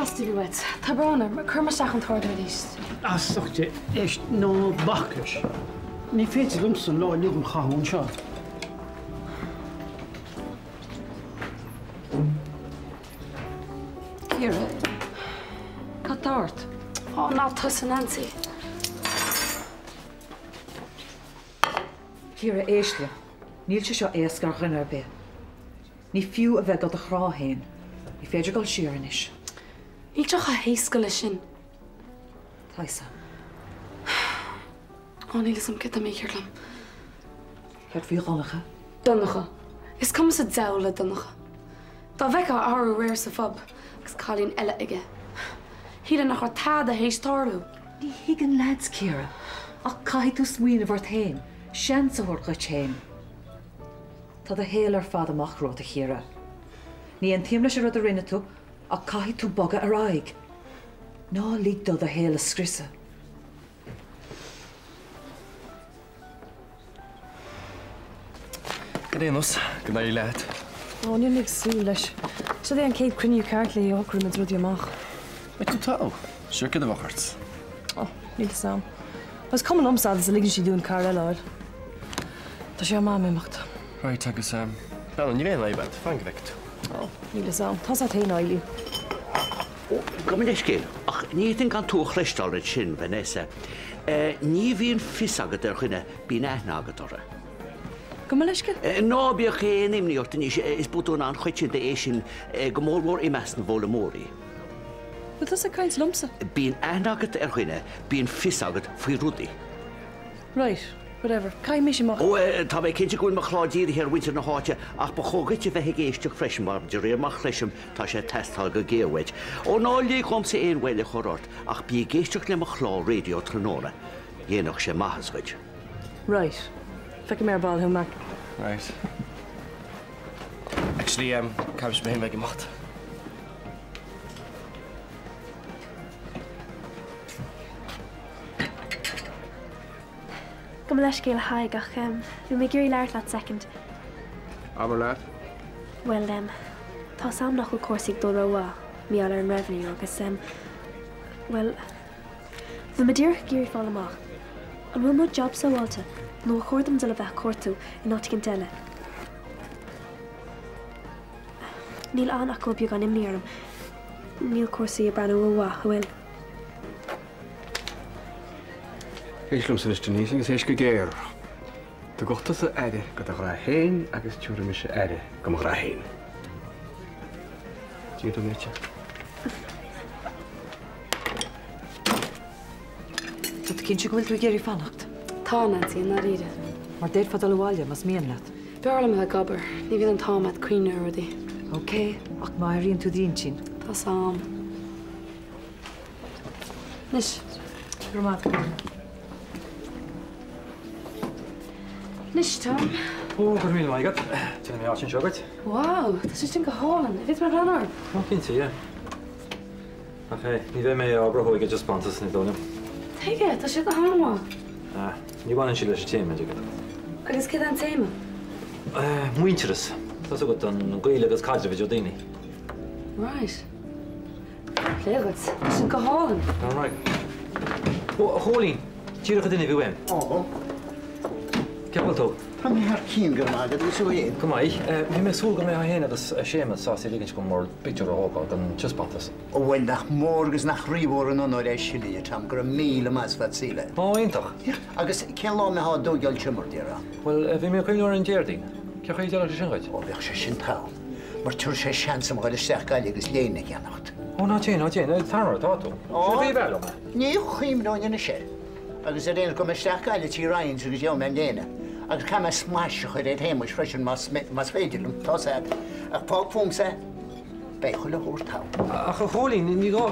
Pasty a bhí uait. Tá brón orm, cuirfidh mé isteach an t-ordú arís. As ucht Dé, éist, ná bac leis. Ní féidir liomsa an lá inniu a chaitheamh anseo. Ciara, cad tá ort? Ó, ná tosaigh, Nancy. Ciara, éist liom. Níl sé seo éasca ar dhuine ar bith. Ní fiú a bheith do do chrá féin. Ní féidir dul siar anois. Níl sé chomh héasca leis sin. Tá fhios a'm. Ó, níl fhios a'm céard atá mícheart liom. Céard faoi Dhonncha? Donncha. Is cuma sa diabhal le Donncha. Dá bhfeicfeá arú aréir sa phub agus cailín eile aige. Shílfeá nach raibh tada théis tarlú. Ní thuigeann leaids, Ciara. Ach caithfidh tú smaoineamh ort féin, seans a thabhairt dhuit féin. Tá do shaol ar fad amach romhat, a Chiara. Ní aontaím leis an rud a rinne tú ach caithfidh tú bogadh ar aghaidh. Ná lig dó do shaol a scriosadh. Ar aon nós, go n-éirí leat. Ó, níl mé ag súil leis. Seo é an chéad cruinniú ceart léi ó shocraigh muid rudaí amach. Beidh tú togha. Sure céard a bheadh ort? Ó, níl fhios a'm. Is cuma liomsa fhad is a ligeann sí dúinn carr eile a fháil. Tá sé am a'm imeacht. Right, agus Bella, níl aon fhadhb agat, fan go bhfeicfidh tú. Ó, níl fhios a'm. Tá's a't fhéin, Eilín. Ó, gabh mo leithscéal, ach ní fhéadfainn gan tú a chloisteáil ansin, Vanessa. Ní bhíonn fios agat ar dhuine, bíonn aithne agat orthu. Gabh mo leithscéal. Ná bíodh aon imní ort anois, is botún an-choitianta é sin, go mórmhór i measc na bhfoghlaimeoirí. Bhfuil tusa ag caint liomsa? Bíonn aithne agat ar dhuine, bíonn fios agat faoi rudaí. Right, whatever. Caithfidh mise imeacht. Ó, tá mé cinnte go bhfuil mo chlár dírithe ar mhuintir na háite, ach ba chóir dhuit a bheith ag éisteacht freisin, mar de réir mar chloisim, tá sé ag teastáil go géar uait. Ó, ná lig dhomsa aon mhoill a chur ort, ach bí ag éisteacht le mo chlár raidió tráthnóna. Dhéanfadh sé maitheas dhuit. Right. Feicfidh mé ar ball thú, Mac. Right. Actually, caithfidh mé féin bheith ag imeacht. Gabh mo leithscéal a Thaidhg ach bhí mé ag iarraidh labhairt leat soicind. Abair leat. Bhuel em tá's a'm nach bhfuil cúrsaí ag dul rómhaith, mar gheall ar an revenue agus em bhuel bhí mé díreach ag iarraidh fáil amach an bhfuil mo job sábháilte nó ar chóir dom dul a bheith ag cuartú in áit éicint eile. Níl ann ach go bhfuil beagán imní orm. Níl cúrsaí ag breathnú rómhaith, an bhfuil? Éist liomsa anois, Denise, agus éist go géar. Tugadh tusa aire go do ghrá féin agus tiúrfaidh mise aire go mo ghrá féin. Dtuigeann tú mé? Tá tú cinnte go bhfuil tú ag iarraidh fanacht? Tá, Nancy, i ndáiríre. Mar d'fhéadfá dul abhaile, más mian leat. B'fhearr liom a bheith ag obair. Ní bhíonn an t-am agat cuimhneamh ar rudaí. Ok, ach má athraíonn tú d'intinn. Tá's a'm. Anois. Go raibh maith agat. Anois, Tom. Ó, go raibh míle maith agat. Déanfaidh mé áit anseo duit. Wow, tá sé sin go hálainn. An bhféadfaidh mé breathnú air? Ó, cinnte, yeah. Ach eh, ní bheidh mé á gcruthú ag an dtaispeántas, ní dóigh liom. Tuige, tá siad an-mhaith. Ah, ní bhaineann siad leis an téama, an dtuigeann tú. Agus céard é an téama? Eh, muintearas. Tá's agat, an gaol agus caidreamh idir daoine. Right. Fair play dhuit. Tá siad go hálainn. All right. Ó, a Chóilín, díreach an duine a bhí uaim. Ó. Cén chaoi a bhfuil tú? Tá mé thar cionn, go raibh maith agat, agus thú fhéin? Go maith. Bhí mé ag súil go mbeifeá féin agus Séamus sásta ligint dom bhur bpictiúr a thógáil don taispeántas. Ó bhuel, nach mór agus nach rímhór an onóir é sin a Tom, go raibh míle maith agat as ucht. Ó, iontach. Agus cén lá a mbeifeá á dtóigeáil seo, mar déarfá? Bhuel, bhí mé ag cuimhneamh ar an Déardaoin. Cén chaoi a d'fheilfeadh sé sin dhuit? Ó, bheadh sé sin togha, mar tabharfaidh sé seans dom a dhul isteach Gaillimh agus léine a cheannacht. Ó, ná téigh, ná téigh, tar mar atá tú. Sin an chaoi ab fhearr liom é. Ní chuimhneoinn anois air. Agus ar aon nós, gabhfaidh mé isteach Gaillimh tí Ryans agus gheobhaidh mé an léine. Agus caithfidh mé smais a chur ar Shéamus freisin más féidir liom, tá's a'd. Ach fág fúmsa é, beidh chuile shórt togha. Ach a Chóilín, ní gá.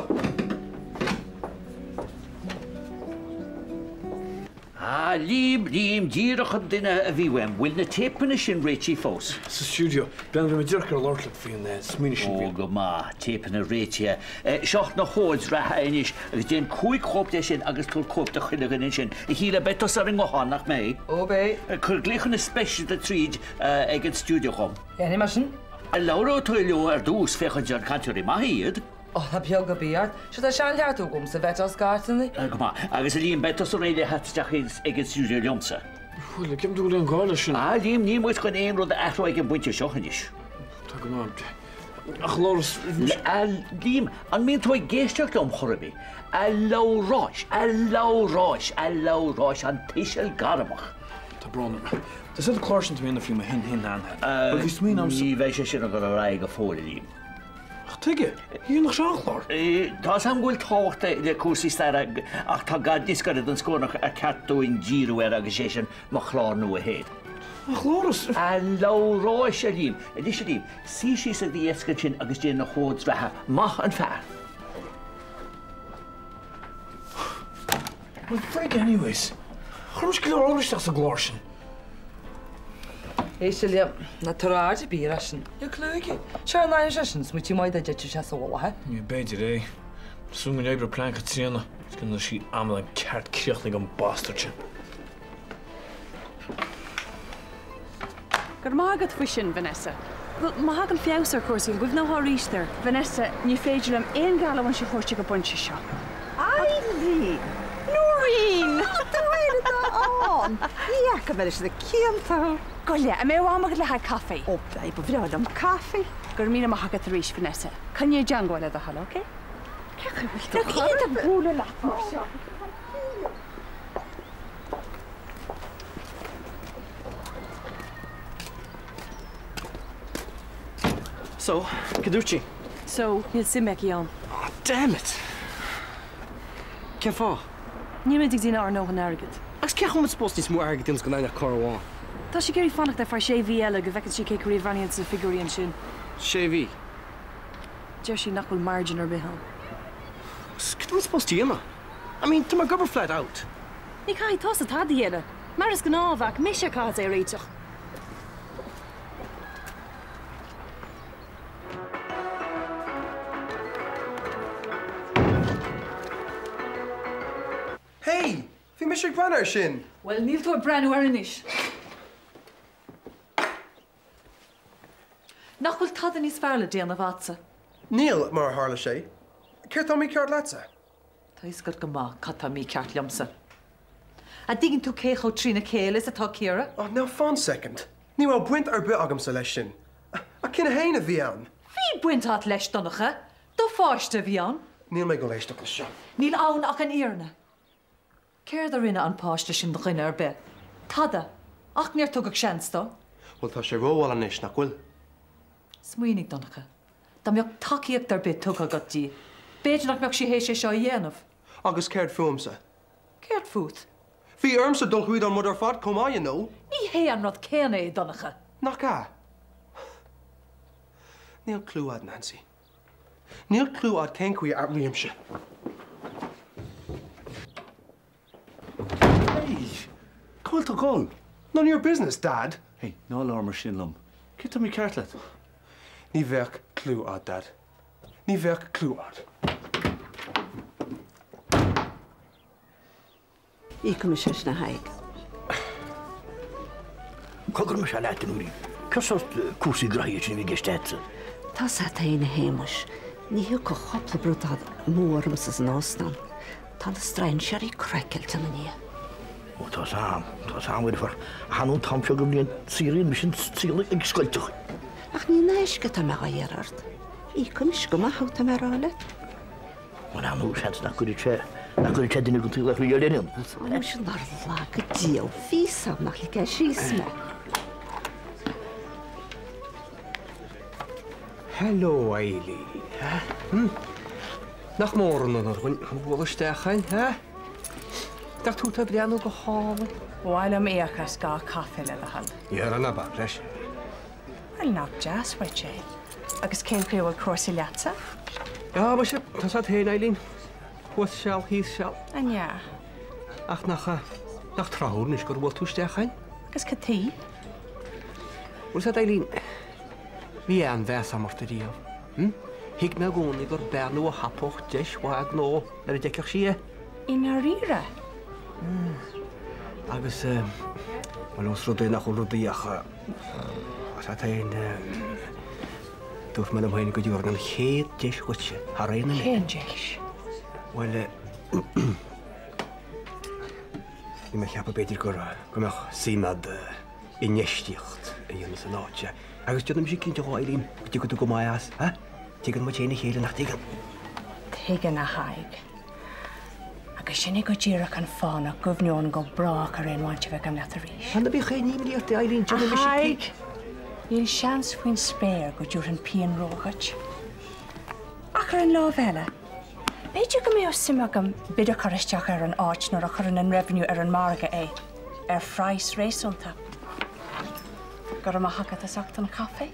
Ah, Liam, Liam, díreach an duine a bhí uaim. Bhfuil na téipeanna sin réitithe fós? Sa stiúideo. Bhuel, bhí mé díreach ag labhairt leat faoin smaoineamh sin. Ó, go maith. Téipeanna réitithe. Seo na hórds reatha anois, agus déan 5 chóip de sin agus tabhair cóip do chuile dhuine ansin. A Shíle, beidh tusa ar an nguthán, nach mbeidh? Ó, beidh. Cuir glaochanna speisialta tríd ag an stiúideo dhom. Déanfaidh mé sin. Labhróidh tú leo ar dtús, féachaint an cainteoirí maithe iad. Ó, a beag a bhí ort. Sea, tá seancheart agamsa bheith á scairteanna. Go maith. Agus a Liam, beidh tusa réidh le theacht isteach ag an stiúideo liomsa. Bhuel, ceapaim go bhfuil aon ghá leis sin. A Liam, níl muid chun aon rud a athrú ag an bpointe seo anois. Tá go maith. Ach Labhrás. A Liam, an mbíonn tú ag éisteacht liom chor ar bith? A Labhráis, a Labhráis, a Labhráis, an tuiseal gairmeach. Tá brón orm. Tá siad clár sin tú dhéanamh faoi mo shin shin ann. Bhuel, bhí smaoineamh a'msa. Ní bheidh sé sin ag dul ar aghaidh go fóill, a Liam. Ach tuige? Dhéanfadh sé an-chlár. Tá 'fhios a'm go bhfuil tábhacht le cúrsaí staire ach tá i bhfad níos gaire don scornach ar ceart dúinn díriú air agus sé sin mo chlár nua féin. Ach Labhrás! A Labhráis, a Liam! Anois a Liam, suigh síos ag do dheasc ansin agus déan na chóid reatha. Maith an fear! Well, frig anyways. Chuir mise go leor oibre isteach sa gclár sin. Éist, a Liam, ná tabhair aird ar bith air sin. Níl clú aige. Sure, an aimsir sin, smaoitiú maith dá dtitfeadh sé sa mhullach é. Ní b'fhéidir é. Súil go n-oibreoidh plean Chaitríona is go ndéanfaidh sí amadán ceart críochnaithe den bastard sin. Go raibh maith agat faoi sin, Vanessa. Bhuel, má thagann feabhas ar chúrsaí, an gcuimhneofá arís air? Vanessa, ní féidir liom aon gheallúint a thabhairt ag an bpointe seo. Eileen! Noreen! Tú féin atá ann! Ní fhaca mé leis na cianta thú. Gabh i leith, an mbeidh am agat le haghaidh caife? Ó, beidh, ba bhreá liom caife. Go raibh míle maith agat arís, Vanessa. Coinnigh i dteangmháil le do thoil, ok? Cén chaoi a bhfuil tú? Nach iontach bualadh leat mar seo. So, cad dúirt sí? So, níl suim aici ann. Oh, damn it! Cén fáth? Níl muid ag déanamh ár ndóthain airgid. Agus cén chaoi a bhfuil muid supposed níos mó airgid a dhéanamh gan ach carr amháin? Tá sí ag iarraidh fanacht ar feadh sé mhí eile go bhfeiceann sí cén chaoi a bhreathnaíonn na figiúirí ansin. Sé mhí? Deir sí nach bhfuil margin ar bith ann. Agus cad tá muid supposed a dhéanamh? I mean, tá mé ag obair flat out. Ní caithfidh tusa tada a dhéanamh. Mar is gnáth, a mhac, mise a chaithfeas é a réiteach. Hey! Bhí mise ag breathnú air sin! Bhuel, níl tú ag breathnú air anois. Nach bhfuil tada níos fearr le déanamh a'dsa? Níl, mar a tharla sé. Céard tá mícheart leatsa? Tá fhios agat go maith cad tá mícheart liomsa. A' dtuigeann tú cé chomh trína chéile is atá Ciara? Oh, now fan soicind. Ní raibh baint ar bith agamsa leis sin. A cinneadh fhéin a bhí ann. Bhí baint a't leis, Donncha. Do pháiste a bhí ann. Níl mé ag dul éisteacht leis seo. Níl ann ach an fhírinne. Céard a rinne an páiste sin do dhuine ar bith? Tada. Ach níor tugadh seans dó. Bhuel, tá sé rómhall anois, nach bhfuil? Smaoinigh, Donncha. Dá mbeadh tacaíocht ar bith tugtha agat di, b'fhéidir nach mbeadh sí théis é seo a dhéanamh. Agus céard fúmsa? Céard fút? Bhí ormsa dul thríd an rud ar fad chomh maith, you know. Ní hé an rud céanna é, Donncha. Nach ea? Níl clú a'd, Nancy. Níl clú a'd cén chaoi a airímse. Hey! Cá bhfuil tú ag dul? None of your business, Dad! Hey, ná labhair mar sin liom. Céard tá mícheart leat? Ní bheadh clú a'd, Dad. Ní bheadh clú a'd. Íocfaidh mise leis na haghaidh. Cogar mise leat, a Nóirín. Cén sórt cúrsaí graithí iad sin a bhí i gceist agatsa? Tá 's a't fhéin a Shéamuis, ní thiocfadh cupla briodáid amú ormsa san óstán. Tá na strainséirí craiceáilte ina ndiaidh. Ó tá 's a'm, tá 's a'm, a dheirfiúr. Ach ar ndóigh an t-am seo den bhliain saothraíonn mise an saol ag scoilteadh. Ach ní in aisce atá mé dhá iarraidh ort. Íocfaidh mise go maith thú, tá mé a rá leat. Bhuel, ar ndóigh, seans nach gcuirfidh sé, nach gcuirfidh sé duine den tsaol ar chroí ar aon nós. Ó, muise nár laga Dia thú, bhí 's a'm nach ligfeá síos mé. Hello, Eileen. Hm? Nach mór an onóir dhúinn bualadh isteach againn, ha? Nach tú atá ag breathnú go hálainn? Ba mhaith liom íoc as gach caife le do thoil. Dhera, ná bac leis. Bhuel, nach deas uait é. Agus cén chaoi a bhfuil cúrsaí leatsa? Á, muise, tá 's a't féin, Eileen. Thuas seal, thíos seal. An ea? Ach nach, nach tráthúil anois gur bhuail tú isteach againn? Agus cad tuighe? Bhfuil 's a't, Eileen, bhí an-mheas agam ort ariamh. Hm? Thuig mé i gcónaí gur bean thú a thapódh deis mhaith gnó nuair a d'fheicfeadh sí é. I ndáiríre? Agus, bhuel, ós rud é nach bhfuil rudaí ach, tá 's a't féin. Dúirt mé liom féin go dtabharfainn an chéad deis dhuitse thar aon duine eile. Cén deis? Bhuel, bhí mé ag ceapadh b'fhéidir go go mbeadh suim a'd infheistíocht a dhéanamh san áit seo. Agus déanfaidh mise cinnte dhó, Eileen, go dtiocfaidh tú go maith as, ha? Tuigeann muid féin a chéile, nach dtuigeann? Tuigeann, a Thaidhg. Agus sin é go díreach an fáth nach gcuimhneoinn go brách ar aon bhaint a bheith agam leat arís. Ná bíodh aon imní ort, a Eileen, A déanfaidh mise Thaidhg, níl seans faoin spéir go dtabharfainn pian rua dhuit. Ach ar an lámh eile, b'fhéidir go mbeadh suim agam bid a chur isteach ar an áit nuair a chuireann an Revenue ar an margadh é, ar phraghas réasúnta. Go raibh maith agat as ucht an chaife.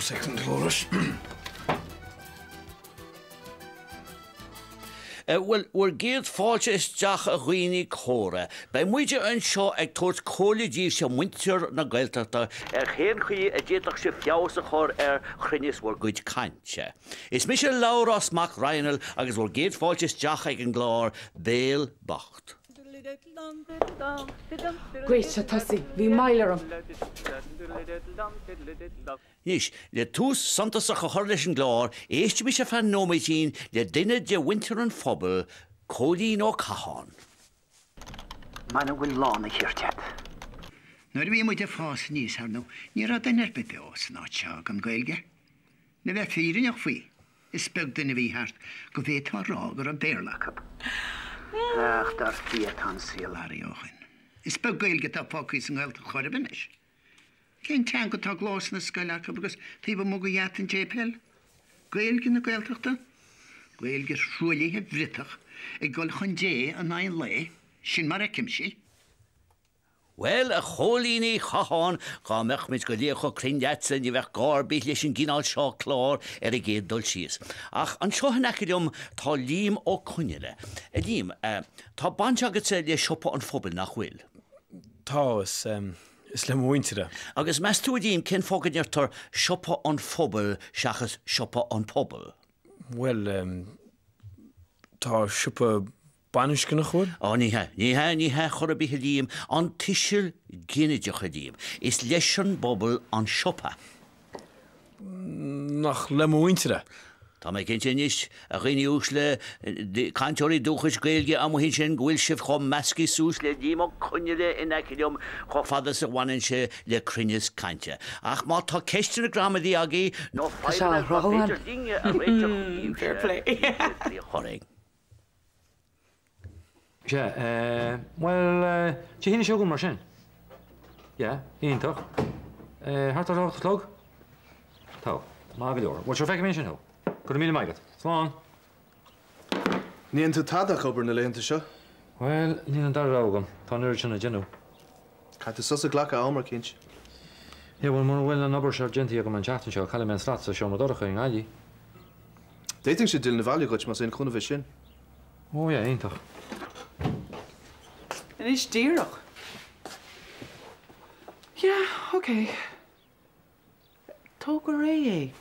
Second, Dolores. Bhuel, bhur gcéad fáilte isteach a dhaoine córa. Beidh muide anseo ag tabhairt comhairle daoibhse muintir na Gaeltachta ar cén chaoi a d'fhéadfadh sibh feabhas a chur ar chruinneas bhur gcuid cainte. Is mise Labhrás Mac Raghnaill agus bhur gcéad fáilte isteach ag an gclár Béal Bocht. Great, tosaí, bhí moill orm. Anois, le tús suntasach a chur leis an gclár, éistimis ar feadh nóiméidín le duine de mhuintir an phobail, Cóilín Ó Catháin. M'anam go bhfuil lán an chirt agat. Nuair a bhí muid ag fás aníos, ar ndóigh, ní raibh duine ar bith beo san áit seo gan Gaeilge. Le bheith fírinneach faoi, is beag duine a bhí thart go bhféadfá a rá go raibh Béarla acu. Ach dar fia tá an saol athraithe ó shin. Is beag Gaeilge atá fágtha sa nGaeltacht chor ar bith anois. Cén teanga atá ag glásadh na scoile acu agus taobh amuigh de gheata an tséipéil? Gaeilge na Gaeltachta? Gaeilge thruaillithe bhriotach ag dul chun Dé in aghaidh an lae, sin mar a fheicimse í. Bhuel, a Chóilín Uí Chatháin, dhá mbeadh muid go léir chomh cruinn leatsa, ní bheadh gá ar bith leis an gcineál seo clár ar an gcéad dul síos. Ach anseo in aice liom tá Liam Ó Conghaile. A Liam, tá baint agatsa le Siopa an Phobail, nach bhfuil? Tá, is, is le mo mhuintir é. Agus meas tú, a Liam, cén fáth go ndeirtear Siopa an Phobail seachas Siopa an Pobal? Bhuel, tá siopa baininscneach, nach bhfuil? Á, ní hea, ní hea, ní hea chor ar bith, a Liam. An tuiseal ginideach, a Liam. Is leis an bpobal an siopa. Nach le mo mhuintir é? Tá mé cinnte anois, a dhaoine uaisle, cainteoirí dúchais Gaeilge amuigh ansin, go bhfuil sibh chomh measctha suas le Liam Ó Conghaile in aice liom chomh fada is a bhaineann sé le cruinneas cainte. Ach má tá ceisteanna gramadaí agaibh nó Tá sé á fadhbanna gur chruthú féidir linne a réiteach Fair daoibhse, play. bígí ag glaoch orainn. Sea, eh, bhuel, eh, Dé hAoine seo chugainn mar sin. Yeah, iontach. Eh, thart ar a hocht a chlog? Tá. Maith go leor. Bhuel, sure, feicfidh mé ansin thú. Go raibh míle maith agat. Slán. Ní dhéanann tú tada ach obair na laethanta seo. Bhuel, níl an dara rogha agam. Tá an oiread sin le déanamh. Caithfidh tú sos a ghlacadh am eicínt. Yeah, bhuel, mura bhfuil an obair seo déanta agam an tseachtain seo, caillfidh mé an slat sa seomra dorcha i nGaillimh. D'fhéadfainnse Dylan a bhailiú dhuit más aon chúnamh é sin. Ó yeah, iontach. Anois díreach. Yeah, ok. Tóg go réidh é.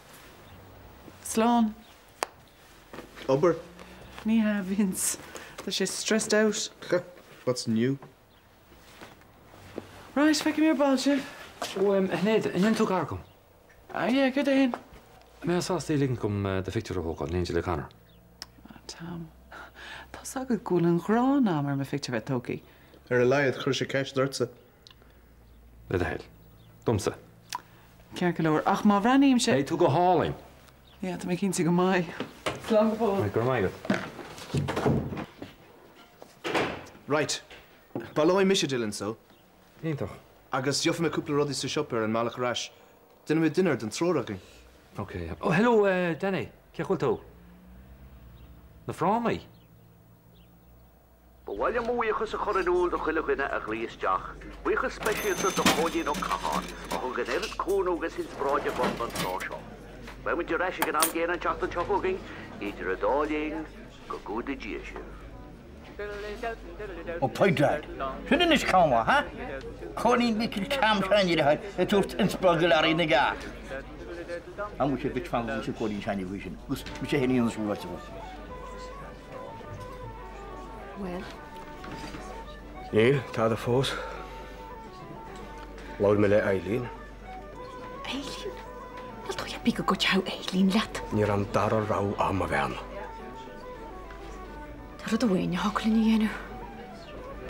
Slán. Obair? Ní hea, Vince. Tá sé stressed out. What's new? Right, feicfidh mé ar ball sibh. Ó, a Shinéad, an ndéanann tú gar dom? Ah yeah, céard é fhéin? An mbeifeá sásta ligint dom do phictiúr a thógáil in éindí le Conor? Ah, Tom. Tá's agat go bhfuil an ghráin a'm ar mo phictiúr bheith tógtha. Ar a laghad, chuir sé ceist ortsa. Le do thoil. Domsa. Ceart go leor. Ach má bhreathnaímse. Beidh tú go hálainn! Yeah, tá mé cinnte go mbeidh. Slán go fóill. Go raibh maith agat. Right. Baileoidh mise Dylan so. Iontach. Agus gheobhaidh mé cúpla rudaí sa siopa ar an mbealach ar ais. Déanfaidh mé dinnéar don triúr againn. Ok. Oh, hello, Danny. Cén chaoi a bhfuil tú? Na frámaí? Ba mhaith liom mo bhuíochas a chur in iúl do chuile dhuine a ghlaoigh isteach. Buíochas speisialta do Chóilín Ó Catháin, a thug an oiread cúnamh agus inspioráide dhom don chlár seo. Beidh muid ar ais ag an am gcéanna an tseachtain seo chugainn, idir an dá linn, go gcumhdaí Dia sibh. Ó Padraig. Sin anois ceann maith, ha? Cóilín Mhicil Tom Seáinín a ag tabhairt inspioráid do Learaí na gCat. An bhfuil sé duit fan go bhfuil sé Cóilín Seáinín faoi sin? Agus mise féin a dhéanamh sin ráite agat. Bhuel? Níl, tada fós. Labhair mé le Eileen. Eileen? Níl dóigh ar bith go gcuideodh Eileen leat. Ní raibh an dara rogha agam, a bhean. Tá rud amháin a thiocfadh linn a dhéanamh.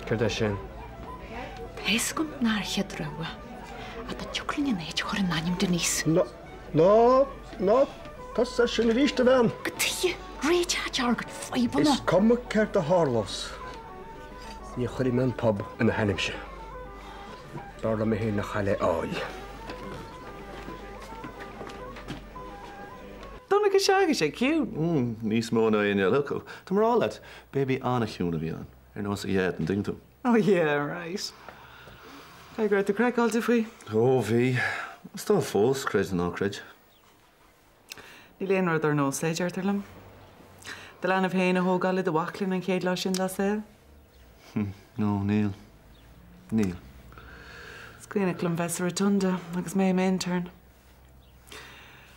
Céard é sin? Tá fhios agam nár chéad rogha, ach dá dtiocfadh linn an áit a chur in ainm Denise. Ná, ná, ná tosaigh air sin arís, a bhean! Cad chuige? Réiteoidh ár gcuid fadhbanna. Is cuma céard a tharlós, ní chuirfidh mé an pub ina hainmse. B'fhearr liom é féin a chailleadh é a fháil. Donncha sea agus é ciúin. Níos mó ná éinne eile acu. Tá mé a rá leat, baby an-chiúin a bhí ann. Ar nós a dhaid, an dtuigeann tú? Oh yeah, right. Caithfidh go raibh tú craiceáilte faoi? Ó, bhí. Is tá fós, creid nó ná creid. Níl aon rud ar nós é, deirtear liom. Do leanbh féin a thógáil i do bhaclainn an chéad lá sin dá saol. No, níl. Níl. Is cuimhneach liom bheith sa Rotunda agus mé i m'intern.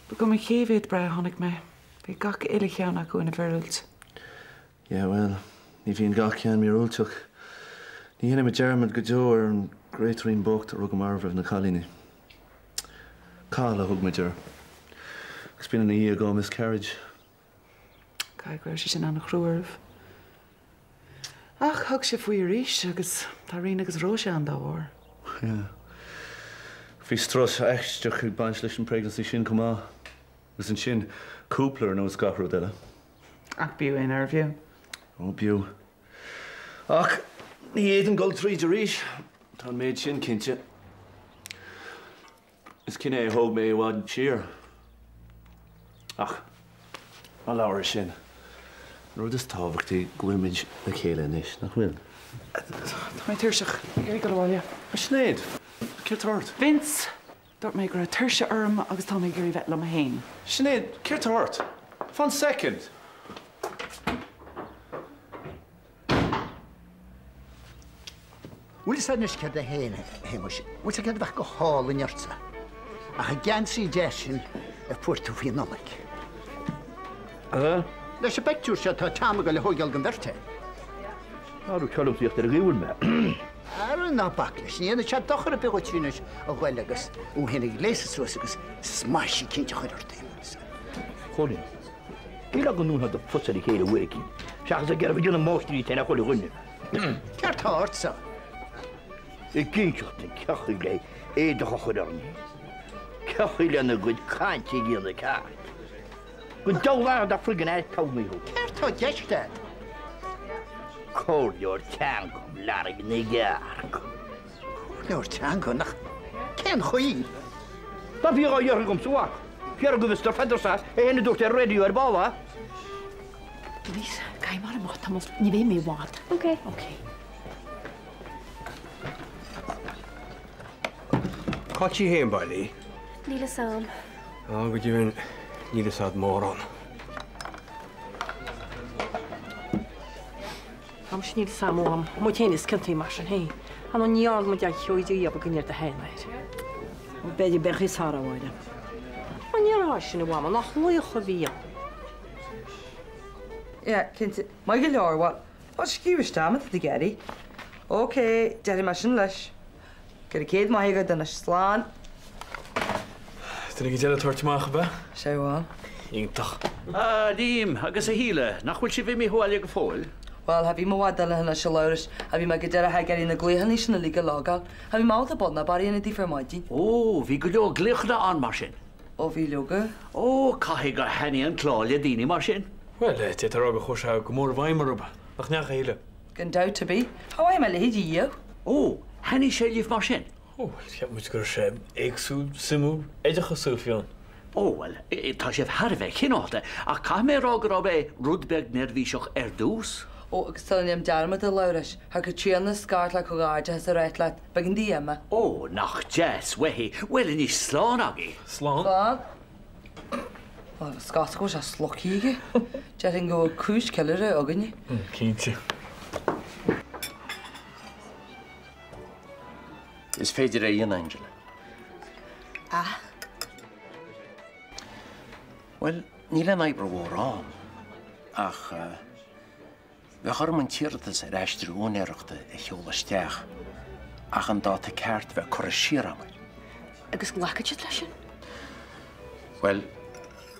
Ba chuma cé mhéad breith a chonaic mé, bhí gach uile cheann acu ina mhíorúilt. Yeah, bhuel, ní bhíonn gach ceann míorúilteach. Ní dhéanfaidh mé dearmad go deo ar an gcréatúirín bocht a rugadh marbh roimh na cailíní. Cathal a thug muid air. Agus b'in ina dhiaidh dhá miscarriage. Caithfidh go raibh sé sin an-chrua oraibh. Ach thug sibh faoi arís agus tá Ríona agus Róise ann dá bharr. Yeah. Bhí strus aisteach ag baint leis an pregnancy sin chomh maith. Agus ansin cúpla ar nós gach rud eile. Ach b'fhiú é nárbh fhiú? Ó, b'fhiú. Ach ní fhéadfainn dul tríd arís. Tá an méid sin cinnte. Is cinneadh é a thóg mé i bhfad siar. Ach ná labhair air sin. An rud is tábhachtaí go bhfuil muid le chéile anois, nach bhfuil? Tá mé tuirseach. Ag iarraidh dul abhaile. A Sinéad! Céard tá ort? Vince! Dúirt mé go raibh tuirse orm agus tá mé ag iarraidh bheith liom féin. Sinéad, céard tá ort? Fan soicind! Bhfuil fhios a'd anois céard é féin, a Shéamuis, bhfuil fhios a'd céard a bheadh go hálainn ortsa? Ach an geansaí deas sin a fuair tú faoi Nollaig. Aha. Leis an bpeictiúr seo tá Tom ag dul a thóigeáil den bheirt é. Ná raibh ceol liomsa ar a ghaobhail mé. Ara ná bac leis, ní dhéanfaidh sé dochar ar bith dhuit anois a ghoil agus thú féin a ghléasadh suas agus smash eicínt a chur ort féin agus. Chóilín, Cé go ndúnfá do phus ar a chéile uair eicínt, seachas ag iarraidh a bheith ag déanamh máistrí díot féin ar chuile dhuine. Céard tá ortsa? Ag inseacht duinn cén chaoi le éadach a chur orainn, cén chaoi lena gcuid cainte a dhéanamh ceart. Go diabhal arda friggin air tognaí thú. Céard tá i gceist agat? Comhairleoir teanga lorg na gcearc. Comhairleoir teanga? Nach cén chaoi? Dá bhí á iarraidh agamsa mhac, fiar go bhfios do Pheadar Sass é féin a dúirt ar raidió ar ball é. Louise, caithfidh mé amach tamall, ní bheidh mé i bhfad. Ok. Ok. Cá bhfuil sí féin bailí? Níl fhios a'm. Á, go deimhin, níl fhios a'd mórán. Am sin níl fhios a'm uaim, muid féin is ciontaí mar sin féin. An ní fhágann muid ag ceoid a iarraidh go ndéarfaidh do féin air. B'fhéidir beidh fhios thar a bhaile. An ndéarfá sin a Mhama, nach laoch a bhí ann? Yeah, cinnte. Maith go leor, bhuel, bhuel, scríobh isteach má tá tú ag iarraidh. Ok, déarfaidh mé sin leis. Go raibh céad maith agat anois, slán. Duine éigin eile ag tabhairt amach, ab ea? Sea, bhuel. Iontach. A Liam, agus a Shíle, nach bhfuil sibh imithe abhaile go fóill? Bhuel, tha bhí mé i bhfad eile anois, a Labhrais. Tha bhí mé go deireadh ag iarraidh na glaochanna sin uilig a logáil. Tha bhí mé ábalta bun obair a dhéanamh daofa ar maidin. Ó, bhí go leor glaochanna ann mar sin. Ó, bhí leoga. Ó, caithfidh gur thaitnigh an clár le daoine mar sin. Bhuel, d'fhéadfá a rá gur chuaigh sé go mór i bhfeidhm orthu, nach ndeachaigh, a Shíle? Gan dabht ar bith. Tha mhaith mé a leithéid a dhéanamh. Ó, thaitnigh sé libh mar sin? Ó, bhuel, cheap muid go raibh sé éagsúil, suimiúil, oideachasúil fiú. Ó, bhuel, tá sibh thar a bheith cineálta, ach caithfidh mé a rá go raibh mé rud beag neirbhíseach ar dtús. Ó, agus ná déan dearmad, a Labhrais, chuir Caitríona scairt le comhghairdeachas a ráit leat. B'éigean di imeacht. Ó, nach deas uaithi. Bhuel anois, slán agaibh. Slán. Slán. Bhuel, is cosúil go bhfuil sé slogtha aige. Déarfainn go bhfuil cúis ceiliúrtha againne. Cinnte. Is féidir é a dhéanamh, Angela. Ah. Bhuel, níl aon obair mhór ann, ach Bheadh orm an t-iarratas ar aistriú úinéireachta a sheoladh isteach ach an dáta ceart a bheith curtha siar agam air. Agus glacfaidh siad leis sin? Bhuel,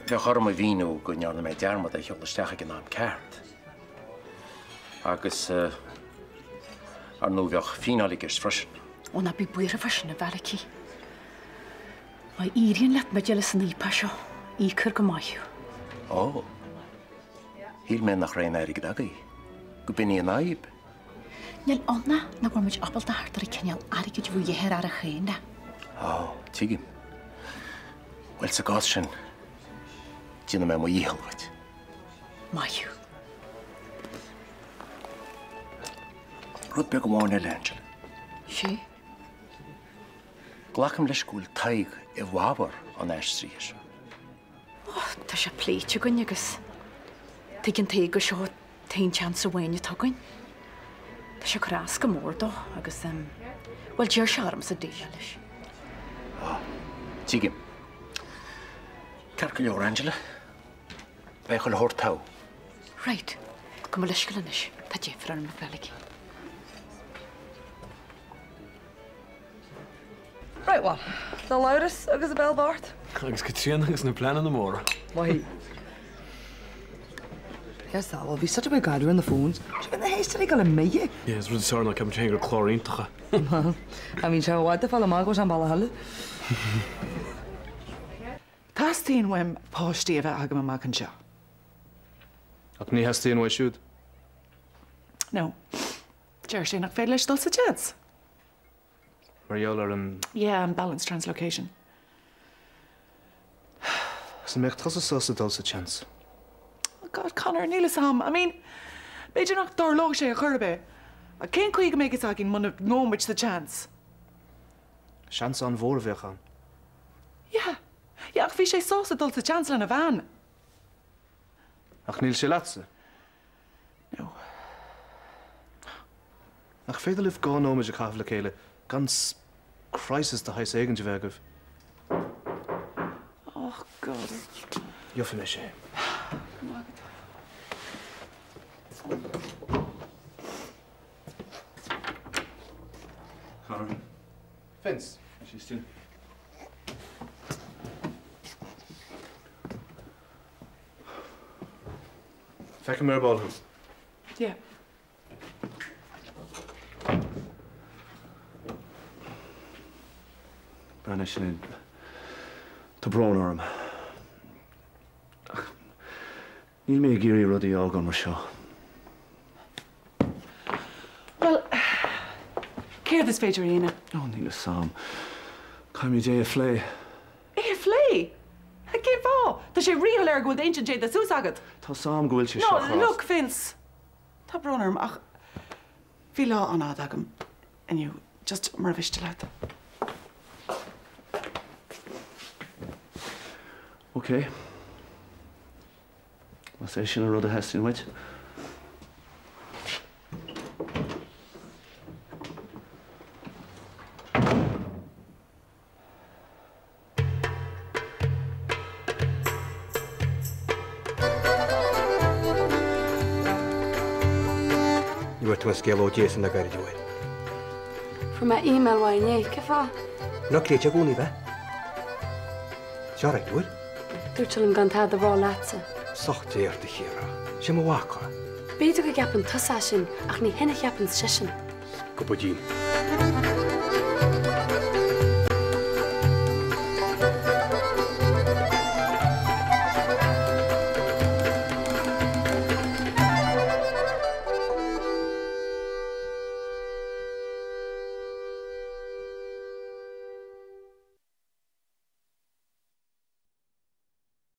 bheadh orm a mhíniú go ndearna mé dearmad é a sheoladh isteach ag an am ceart. Agus, ar ndóigh, bheadh fíneáil i gceist freisin. Ó, ná bí buartha fá sin, a Mhalachy. Má éiríonn leat mé a fháil as an fhaopach seo, íocfar go maith thú. Ó. Shíl mé nach raibh aon airgead agaibh. Go b'in í an fhadhb. Níl ann ach nach bhfuil muid ábalta theacht ar an cineál airgid a bhí de dhíth ar fhear a chéile. Á, tuigim. Bhuel, sa gcás sin, déanfaidh mé mo dhícheall dhuit. Maith thú. Rud beag amháin eile, Angela. Sé? Glacaim leis go bhfuil Tadhg i bhfabhar an aistrithe seo. Ó, tá sé pléite againn agus tuigeann Tadhg gur seo an t-aon tseans amháin atá againn. Tá sé ag cur as go mór dó agus, bhuel, d'iarr sé ormsa déileáil leis. Á, tuigim. Ceart go leor, Angela. Beidh chuile shórt togha. Right. Gabh mo leithscéal anois. Tá deifir orm, a Mhalachy. Right, bhuel, do Labhras agus a béal bocht. Agus Caitríona agus na pleananna móra. Maith. Yes, well, bhí such a big gáire on the phones. Bhí na héisteoirí ag dul imithe. Yeah, is rud is fearr ná ceapaim féin gur clár iontach é. Well, I mean, sé i bhfad ag fáil amach go bhfuil sé an bealach eile. Teastaíonn uaim páistí a bheith agam amach anseo. Ach ní theastaíonn uaidh siúd. No. Deir sé nach féidir leis dul sa tseans. Mar gheall ar an. Yeah, an balanced translocation. Agus an mbeadh tusa sásta dul sa tseans? God, Conor, níl fhios a'm. I mean, b'fhéidir nach dtarlódh sé ar chor ar bith. Ach cén chaoi go mbeidh fhios againn muna ngabhann muid sa tseans? Seans an-mhór a bheadh ann. Yeah, yeah, ach bhí sé sásta dul sa tseans lena bhean. Ach níl sé leatsa? No. Nach féidir libh 2 nóiméad a chaitheamh le chéile gan crisis de shaghas éigint a bheith agaibh? Oh God. Gheobhaidh mé sé. Go maith agat. Conor. Vince. Tá sé istigh. Feicfidh mé ar ball thú. Yeah. Breathnaigh, Sinéad, tá brón orm. Ach níl mé ag iarraidh rudaí a fhágáil mar seo. Bhuel, céard is féidir a dhéanamh? Ó, níl fhios a'm. Caithfimid é a phlé. É a phlé? Cén fáth? Tá sé ríshoiléir go bhfuil d'intinn déanta suas agat. Tá 'fhios a'm go bhfuil sé seo No, look, Vince. Tá brón orm ach bhí lá an-fhada agam inniu, just mura mhiste leat. Ok. Más é sin an rud a theastaíonn uait. Ní bhfuair tú aon scéal ó Jason le gairid uair. Fuair mé email uaidh inné, cén fáth? Ná cléite i gcónaí bheith. Seo right, bhfuil? Dúirt sé liom gan tada a rá leatsa. Socht Dé ort a Chiara. Sé mo mhac é. B'fhéidir go gceapann tusa é sin ach ní hin a cheapann seisean. Go bidín.